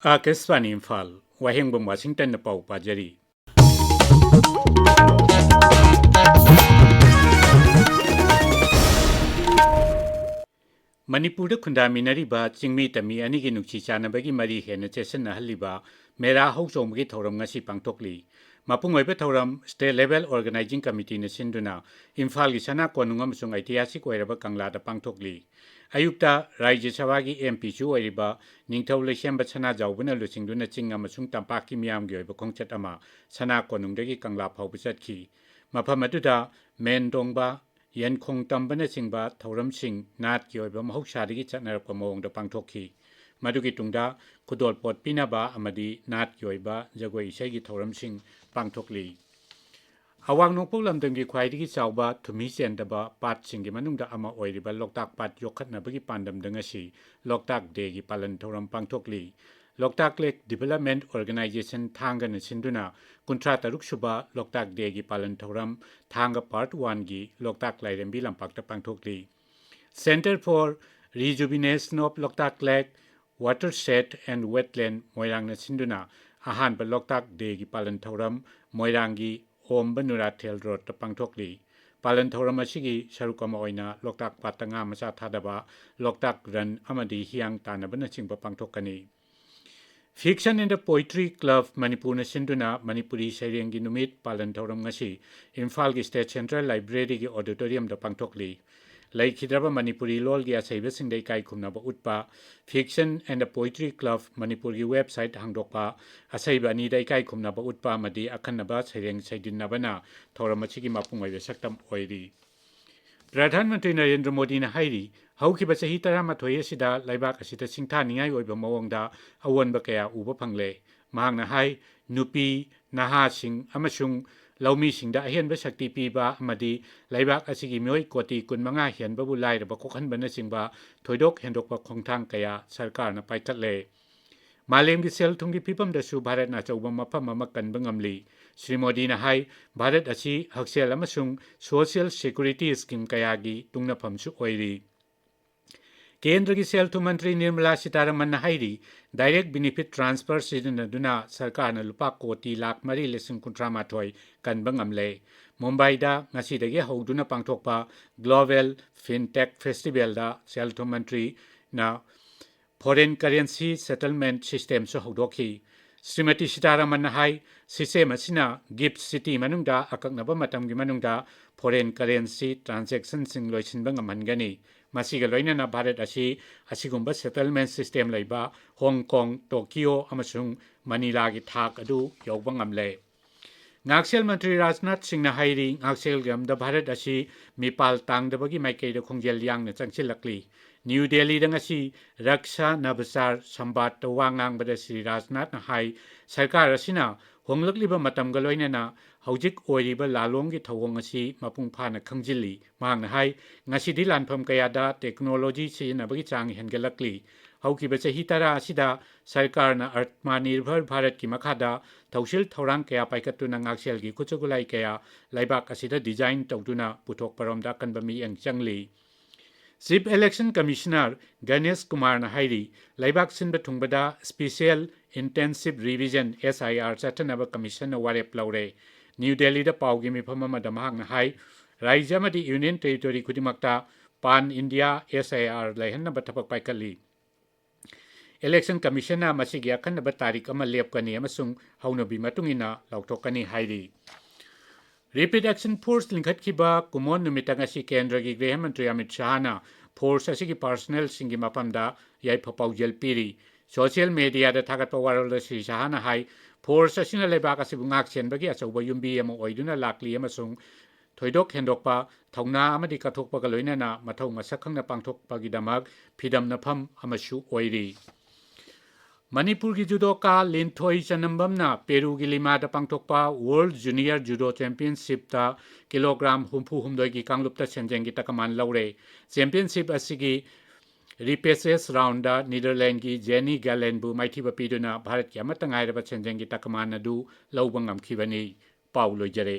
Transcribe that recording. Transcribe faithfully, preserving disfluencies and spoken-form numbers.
ꯑꯥꯀꯥꯁꯕꯥꯅꯤ ꯏꯝꯐꯥꯜ, ꯋꯥꯍꯦꯡꯕꯝ ꯋꯥꯁꯤꯡꯇꯟꯅ ꯄꯥꯎ ꯄꯥꯖꯔꯤ꯫ ꯃꯅꯤꯄꯨꯔꯗ ꯈꯨꯟꯗꯥꯃꯤꯟꯅꯔꯤꯕ ꯆꯤꯡꯃꯤ ꯇꯝꯃꯤ ꯑꯅꯤꯒꯤ ꯅꯨꯡꯁꯤ ꯆꯥꯟꯅꯕꯒꯤ ꯃꯔꯤ ꯍꯦꯟꯅ ꯆꯦꯠꯁꯤꯟꯅꯍꯜꯂꯤꯕ ꯃꯦꯔꯥ ꯍꯧ ꯆꯣꯡꯕꯒꯤ ꯊꯧꯔꯝ ꯉꯁꯤ ꯄꯥꯡꯊꯣꯛꯂꯤ꯫ ꯃꯄꯨꯡ ꯑꯣꯏꯕ ꯊꯧꯔꯝ State Level Organizing Committeeꯅ ꯁꯤꯟꯗꯨꯅ ꯏꯝꯐꯥꯜꯒꯤ ꯁꯅꯥ ꯀꯣꯅꯨꯡ ꯑꯃꯁꯨꯡ ꯑꯩꯇꯤꯍꯥꯁꯤꯛ ꯑꯣꯏꯔꯕ ꯀꯪꯂꯥꯗ ꯄꯥꯡꯊꯣꯛꯂꯤ꯫ ꯑꯌꯨꯛꯇ ꯔꯥꯖ꯭ꯌ ꯁꯚꯥꯒꯤ MPꯁꯨ ꯑꯣꯏꯔꯤꯕ ꯅꯤꯡꯊꯧ ꯂꯩꯁꯦꯝꯕ ꯁꯅꯥꯖꯥꯎꯕꯅ ꯂꯨꯆꯤꯡꯗꯨꯅ ꯆꯤꯡ ꯑꯃꯁꯨꯡ ꯇꯝꯄꯥꯛꯀꯤ ꯃꯤꯌꯥꯝꯒꯤ ꯑꯣꯏꯕ ꯈꯣꯡꯆꯠ ꯑꯃ ꯁꯅꯥ ꯀꯣꯅꯨꯡꯗꯒꯤ ꯀꯪꯂꯥ ꯐꯥꯎꯕ ꯆꯠꯈꯤ꯫ ꯃꯐꯝ ꯑꯗꯨꯗ ꯃꯦꯟ ꯇꯣꯡꯕ, ꯌꯦꯟꯈꯣꯡ ꯇꯝꯕꯅꯆꯤꯡꯕ ꯊꯧꯔꯝꯁꯤꯡ ꯅꯥꯠꯀꯤ ꯑꯣꯏꯕ ꯃꯍꯧꯁꯥꯗꯒꯤ ꯆꯠꯅꯔꯛꯄ ꯃꯑꯣꯡꯗ ꯄꯥꯡꯊꯣꯛꯈꯤ꯫ ꯃꯗꯨꯒꯤ ꯇꯨꯡꯗ ꯈꯨꯗꯣꯜꯄꯣꯠ ꯄꯤꯅꯕ ꯑꯃꯗꯤ ꯅꯥꯠꯀꯤ ꯑꯣꯏꯕ ꯖꯒꯣꯏ ꯏꯁꯩꯒꯤ ꯊꯧꯔꯝꯁꯤꯡ ꯄꯥꯡꯊꯣꯛꯂꯤ꯫ ꯑꯋꯥꯡ ꯅꯣꯡꯄꯣꯛ ꯂꯝꯗꯝꯒꯤ ꯈ꯭ꯋꯥꯏꯗꯒꯤ ꯆꯥꯎꯕ ꯊꯨꯝꯍꯤ ꯆꯦꯟꯗꯕ ꯄꯥꯠꯁꯤꯡꯒꯤ ꯃꯅꯨꯡꯗ ꯑꯃ ꯑꯣꯏꯔꯤꯕ ꯂꯣꯛꯇꯥꯛ ꯄꯥꯠ ꯌꯣꯛꯈꯠꯅꯕꯒꯤ ꯄꯥꯟꯗꯝꯗ ꯉꯁꯤ ꯂꯣꯛꯇꯥꯛ ꯗꯦꯒꯤ ꯄꯥꯂꯟ ꯊꯧꯔꯝ ꯄꯥꯡꯊꯣꯛꯂꯤ꯫ ꯂꯣꯛꯇꯥꯛ ꯂꯦꯛ ꯗꯤꯕꯦꯂꯞꯃꯦꯟꯠ ꯑꯣꯔꯒꯅꯥꯏꯖꯦꯁꯟ ꯊꯥꯡꯒꯅ ꯁꯤꯟꯗꯨꯅ ꯀꯨꯟꯊ꯭ꯔꯥ ꯇꯔꯨꯛ ꯁꯨꯕ ꯂꯣꯛꯇꯥꯛ ꯗꯦꯒꯤ ꯄꯥꯂꯟ ꯊꯧꯔꯝ ꯊꯥꯡꯒ ꯄꯥꯔꯠ ꯋꯥꯟꯒꯤ ꯂꯣꯛꯇꯥꯛ ꯂꯥꯏꯔꯦꯝꯕꯤ ꯂꯝꯄꯥꯛꯇ ꯄꯥꯡꯊꯣꯛꯂꯤ꯫ Centre for Rejuvenation of Loktak Lake, Watershed and Wetland ꯃꯣꯏꯔꯥꯡꯅ ꯁꯤꯟꯗꯨꯅ ꯑꯍꯥꯟꯕ ꯂꯣꯛꯇꯥꯛ ꯗꯦꯒꯤ ꯄꯥꯂꯟ ꯊꯧꯔꯝ ꯃꯣꯏꯔꯥꯡꯒꯤ ꯑꯣꯝꯕ ꯅꯨꯔꯥꯊꯦꯜ ꯔꯣꯗꯇ ꯄꯥꯡꯊꯣꯛꯂꯤ꯫ ꯄꯥꯂꯟ ꯊꯧꯔꯝ ꯑꯁꯤꯒꯤ ꯁꯔꯨꯛ ꯑꯃ ꯑꯣꯏꯅ ꯂꯣꯛꯇꯥꯛ ꯄꯥꯠꯇ ꯉꯥ ꯃꯆꯥ ꯊꯥꯗꯕ, ꯂꯣꯛꯇꯥꯛ ꯔꯟ ꯑꯃꯗꯤ ꯍꯤꯌꯥꯡ ꯇꯥꯟꯅꯕꯅꯆꯤꯡꯕ ꯄꯥꯡꯊꯣꯛꯀꯅꯤ꯫ Fiction and the Poetry Club ꯃꯅꯤꯄꯨꯔꯅ ꯁꯤꯟꯗꯨꯅ ꯃꯅꯤꯄꯨꯔꯤ ꯁꯩꯔꯦꯡꯒꯤ ꯅꯨꯃꯤꯠ ꯄꯥꯂꯟ ꯊꯧꯔꯝ ꯉꯁꯤ ꯏꯝꯐꯥꯜꯒꯤ State Central Libraryꯒꯤ auditoriumꯗ ꯄꯥꯡꯊꯣꯛꯂꯤ꯫ ꯂꯩꯈꯤꯗ꯭ꯔꯕ ꯃꯅꯤꯄꯨꯔꯤ ꯂꯣꯜꯒꯤ ꯑꯁꯩꯕꯁꯤꯡꯗ ꯏꯀꯥꯏ ꯈꯨꯝꯅꯕ ꯎꯠꯄ, Fiction and the Poetry Club ꯃꯅꯤꯄꯨꯔꯒꯤ website ꯍꯥꯡꯗꯣꯛꯄ, ꯑꯁꯩꯕ ꯑꯅꯤꯗ ꯏꯀꯥꯏ ꯈꯨꯝꯅꯕ ꯎꯠꯄ ꯑꯃꯗꯤ ꯑꯈꯟꯅꯕ ꯁꯩꯔꯦꯡ ꯁꯩꯗꯤꯟꯅꯕꯅ ꯊꯧꯔꯝ ꯑꯁꯤꯒꯤ ꯃꯄꯨꯡ ꯑꯣꯏꯕ ꯁꯛꯇꯝ ꯑꯣꯏꯔꯤ꯫ ꯄ꯭ꯔꯙꯥꯟ ꯃꯟꯇ꯭ꯔꯤ ꯅꯔꯦꯟꯗ꯭ꯔ ꯃꯣꯗꯤꯅ ꯍꯥꯏꯔꯤ, ꯍꯧꯈꯤꯕ ꯆꯍꯤ ꯇꯔꯥꯃꯥꯊꯣꯏ ꯑꯁꯤꯗ ꯂꯩꯕꯥꯛ ꯑꯁꯤꯗ ꯁꯤꯡꯊꯥꯅꯤꯡꯉꯥꯏ ꯑꯣꯏꯕ ꯃꯑꯣꯡꯗ ꯑꯑꯣꯟꯕ ꯀꯌꯥ ꯎꯕ ꯐꯪꯂꯦ꯫ ꯃꯍꯥꯛꯅ ꯍꯥꯏ, ꯅꯨꯄꯤ, ꯅꯍꯥꯁꯤꯡ ꯑꯃꯁꯨꯡ ꯂꯧꯃꯤꯁꯤꯡꯗ ꯑꯍꯦꯟꯕ ꯁꯛꯇꯤ ꯄꯤꯕ ꯑꯃꯗꯤ ꯂꯩꯕꯥꯛ ꯑꯁꯤꯒꯤ ꯃꯤꯑꯣꯏ ꯀꯣꯇꯤ ꯀꯨꯟꯃꯉꯥ ꯍꯦꯟꯕꯕꯨ ꯂꯥꯏꯔꯕ ꯀꯣꯛꯍꯟꯕꯅꯆꯤꯡꯕ ꯊꯣꯏꯗꯣꯛ ꯍꯦꯟꯗꯣꯛꯄ ꯈꯣꯡꯊꯥꯡ ꯀꯌꯥ ꯁꯔꯀꯥꯔꯅ ꯄꯥꯏꯈꯠꯂꯦ꯫ ꯃꯥꯂꯦꯝꯒꯤ ꯁꯦꯜ ꯊꯨꯝꯒꯤ ꯐꯤꯕꯝꯗꯁꯨ ꯚꯥꯔꯠꯅ ꯑꯆꯧꯕ ꯃꯐꯝ ꯑꯃ ꯀꯟꯕ ꯉꯝꯂꯤ꯫ ꯁ꯭ꯔꯤ ꯃꯣꯗꯤꯅ ꯍꯥꯏ, ꯚꯥꯔꯠ ꯑꯁꯤ ꯍꯛꯁꯦꯜ ꯑꯃꯁꯨꯡ social security scheme ꯀꯌꯥꯒꯤ ꯇꯨꯡꯅꯐꯝꯁꯨ ꯑꯣꯏꯔꯤ꯫ ꯀꯦꯟꯗ꯭ꯔꯒꯤ ꯁꯦꯜ ꯊꯨꯝ ꯃꯟꯇ꯭ꯔꯤ ꯅꯤꯔꯃꯂꯥ ꯁꯤꯇꯥꯔꯥꯃꯟꯅ ꯍꯥꯏꯔꯤ, direct benefit transfer ꯁꯤꯖꯤꯟꯅꯗꯨꯅ ꯁꯔꯀꯥꯔꯅ ꯂꯨꯄꯥ ꯀꯣꯇꯤ ꯂꯥꯈ ꯃꯔꯤ ꯂꯤꯁꯤꯡ ꯀꯨꯟꯊ꯭ꯔꯥ ꯃꯥꯊꯣꯏ ꯀꯟꯕ ꯉꯝꯂꯦ꯫ ꯃꯨꯝꯕꯥꯏꯗ ꯉꯁꯤꯗꯒꯤ ꯍꯧꯗꯨꯅ ꯄꯥꯡꯊꯣꯛꯄ Global Fintech Festivalꯗ ꯁꯦꯜ ꯊꯨꯝ ꯃꯟꯇ꯭ꯔꯤꯅ foreign currency settlement systemꯁꯨ ꯍꯧꯗꯣꯛꯈꯤ꯫ ꯁ꯭ꯔꯤꯃꯇꯤ ꯁꯤꯇꯥꯔꯥꯃꯟꯅ ꯍꯥꯏ, system ꯑꯁꯤꯅ GIFT City ꯃꯅꯨꯡꯗ ꯑꯀꯛꯅꯕ ꯃꯇꯝꯒꯤ ꯃꯅꯨꯡꯗ foreign currency transactionꯁꯤꯡ ꯂꯣꯏꯁꯤꯟꯕ ꯉꯝꯍꯟꯒꯅꯤ꯫ ꯃꯁꯤꯒ ꯂꯣꯏꯅꯅ ꯚꯥꯔꯠ ꯑꯁꯤ ꯑꯁꯤꯒꯨꯝꯕ settlement system ꯂꯩꯕ ꯍꯣꯡ ꯀꯣꯡ, ꯇꯣꯀꯤꯌꯣ ꯑꯃꯁꯨꯡ ꯃꯅꯤꯂꯥꯒꯤ ꯊꯥꯛ ꯑꯗꯨ ꯌꯧꯕ ꯉꯝꯂꯦ꯫ ꯉꯥꯛꯁꯦꯜ ꯃꯟꯇ꯭ꯔꯤ ꯔꯥꯖꯅꯥꯊ ꯁꯤꯡꯅ ꯍꯥꯏꯔꯤ, ꯉꯥꯛꯁꯦꯜꯒꯤ ꯂꯝꯗ ꯚꯥꯔꯠ ꯑꯁꯤ ꯃꯤꯄꯥꯜ ꯇꯥꯡꯗꯕꯒꯤ ꯃꯥꯏꯀꯩꯗ ꯈꯣꯡꯖꯦꯜ ꯌꯥꯡꯅ ꯆꯪꯁꯤꯜꯂꯛꯂꯤ꯫ ꯅ꯭ꯌꯨ ꯗꯦꯜꯂꯤꯗ ꯉꯁꯤ ꯔꯛꯁꯥ ꯅꯚꯆꯥꯔ ꯁꯝꯕꯥꯗꯇ ꯋꯥ ꯉꯥꯡꯕꯗ ꯁ꯭ꯔꯤ ꯔꯥꯖꯅꯥꯊꯅ ꯍꯥꯏ, ꯁꯔꯀꯥꯔ ꯑꯁꯤꯅ ꯍꯣꯡꯂꯛꯂꯤꯕ ꯃꯇꯝꯒ ꯂꯣꯏꯅꯅ ꯍꯧꯖꯤꯛ ꯑꯣꯏꯔꯤꯕ ꯂꯥꯂꯣꯡꯒꯤ ꯊꯧꯑꯣꯡ ꯑꯁꯤ ꯃꯄꯨꯡ ꯐꯥꯅ ꯈꯪꯖꯤꯜꯂꯤ꯫ ꯃꯍꯥꯛꯅ ꯍꯥꯏ, ꯉꯁꯤꯗꯤ ꯂꯥꯟꯐꯝ ꯀꯌꯥꯗ technology ꯁꯤꯖꯤꯟꯅꯕꯒꯤ ꯆꯥꯡ ꯍꯦꯟꯒꯠꯂꯛꯂꯤ꯫ ꯍꯧꯈꯤꯕ ꯆꯍꯤ ꯇꯔꯥ ꯑꯁꯤꯗ ꯁꯔꯀꯥꯔꯅ ꯑꯠꯃꯥꯅꯤꯔꯚꯔ ꯚꯥꯔꯠꯀꯤ ꯃꯈꯥꯗ ꯊꯧꯁꯤꯜ ꯊꯧꯔꯥꯡ ꯀꯌꯥ ꯄꯥꯏꯈꯠꯇꯨꯅ ꯉꯥꯛꯁꯦꯜꯒꯤ ꯈꯨꯠꯁꯨ ꯈꯨꯠꯂꯥꯏ ꯀꯌꯥ ꯂꯩꯕꯥꯛ ꯑꯁꯤꯗ design ꯇꯧꯗꯨꯅ ꯄꯨꯊꯣꯛꯄꯔꯣꯝꯗ ꯑꯀꯟꯕ ꯃꯤꯠꯌꯦꯡ ꯆꯪꯂꯤ꯫ Chief Election Commissioner ꯒꯅꯦꯁ ꯀꯨꯃꯥꯔꯅ ꯍꯥꯏꯔꯤ, ꯂꯩꯕꯥꯛ ꯁꯤꯟꯕ ꯊꯨꯡꯕꯗ Special Intensive Revision, S I R, ꯆꯠꯊꯅꯕ commissionꯅ ꯋꯥꯔꯦꯞ ꯂꯧꯔꯦ꯫ ꯅ꯭ꯌꯨ ꯗꯦꯜꯂꯤꯗ ꯄꯥꯎꯒꯤ ꯃꯤꯐꯝ ꯑꯃꯗ ꯃꯍꯥꯛꯅ ꯍꯥꯏ, ꯔꯥꯖ꯭ꯌ ꯑꯃꯗꯤ union territory ꯈꯨꯗꯤꯡꯃꯛꯇ pan India S I R ꯂꯩꯍꯟꯅꯕ ꯊꯕꯛ ꯄꯥꯏꯈꯠꯂꯤ꯫ Election Commissionꯅ ꯃꯁꯤꯒꯤ ꯑꯈꯟꯅꯕ ꯇꯥꯔꯤꯛ ꯑꯃ ꯂꯦꯞꯀꯅꯤ ꯑꯃꯁꯨꯡ ꯍꯧꯅꯕꯤ ꯃꯇꯨꯡ ꯏꯟꯅ ꯂꯥꯎꯊꯣꯛꯀꯅꯤ ꯍꯥꯏꯔꯤ꯫ Rapid Action Force ꯂꯤꯡꯈꯠꯈꯤꯕ ꯀꯨꯝꯑꯣꯟ ꯅꯨꯃꯤꯠꯇ ꯉꯁꯤ ꯀꯦꯟꯗ꯭ꯔꯒꯤ ꯒ꯭ꯔꯍ ꯃꯟꯇ꯭ꯔꯤ ꯑꯃꯤꯠ ꯁꯍꯥꯅ force ꯑꯁꯤꯒꯤ personnelꯁꯤꯡꯒꯤ ꯃꯐꯝꯗ ꯌꯥꯏꯐ ꯄꯥꯎꯖꯦꯜ ꯄꯤꯔꯤ꯫ Social mediaꯗ ꯊꯥꯒꯠꯄ ꯋꯥꯔꯣꯜꯗ ꯁ꯭ꯔꯤ ꯁꯍꯥꯅ ꯍꯥꯏ, force ꯑꯁꯤꯅ ꯂꯩꯕꯥꯛ ꯑꯁꯤꯕꯨ ꯉꯥꯛ ꯁꯦꯟꯕꯒꯤ ꯑꯆꯧꯕ ꯌꯨꯝꯕꯤ ꯑꯃ ꯑꯣꯏꯗꯨꯅ ꯂꯥꯛꯂꯤ ꯑꯃꯁꯨꯡ ꯊꯣꯏꯗꯣꯛ ꯍꯦꯟꯗꯣꯛꯄ ꯊꯧꯅꯥ ꯑꯃꯗꯤ ꯀꯠꯊꯣꯛꯄꯒ ꯂꯣꯏꯅꯅ ꯃꯊꯧ ꯃꯁꯛ ꯈꯪꯅ ꯄꯥꯡꯊꯣꯛꯄꯒꯤꯗꯃꯛ ꯐꯤꯗꯝꯅꯐꯝ ꯑꯃꯁꯨ ꯑꯣꯏꯔꯤ꯫ ꯃꯅꯤꯄꯨꯔꯒꯤ ꯖꯨꯗꯣꯀꯥ ꯂꯤꯟꯊꯣꯏ ꯆꯅꯝꯕꯝꯅ ꯄꯦꯔꯨꯒꯤ ꯂꯤꯃꯥꯗ ꯄꯥꯡꯊꯣꯛꯄ World Junior Judo Championshipꯇ ꯀꯤꯂꯣꯒ꯭ꯔꯥꯝ ꯍꯨꯝꯐꯨ ꯍꯨꯝꯗꯣꯏꯒꯤ ꯀꯥꯡꯂꯨꯞꯇ ꯁꯦꯟꯖꯦꯡꯒꯤ ꯇꯀꯃꯥꯟ ꯂꯧꯔꯦ꯫ Championship ꯑꯁꯤꯒꯤ repechage roundꯗ ꯅꯦꯗꯔꯂꯦꯟꯒꯤ ꯖꯦꯅꯤ ꯒꯦꯂꯦꯟꯕꯨ ꯃꯥꯏꯊꯤꯕ ꯄꯤꯗꯨꯅ ꯚꯥꯔꯠꯀꯤ ꯑꯃꯠꯇ ꯉꯥꯏꯔꯕ ꯁꯦꯟꯖꯦꯡꯒꯤ ꯇꯀꯃꯥꯟ ꯑꯗꯨ ꯂꯧꯕ ꯉꯝꯈꯤꯕꯅꯤ꯫ ꯄꯥꯎ ꯂꯣꯏꯖꯔꯦ꯫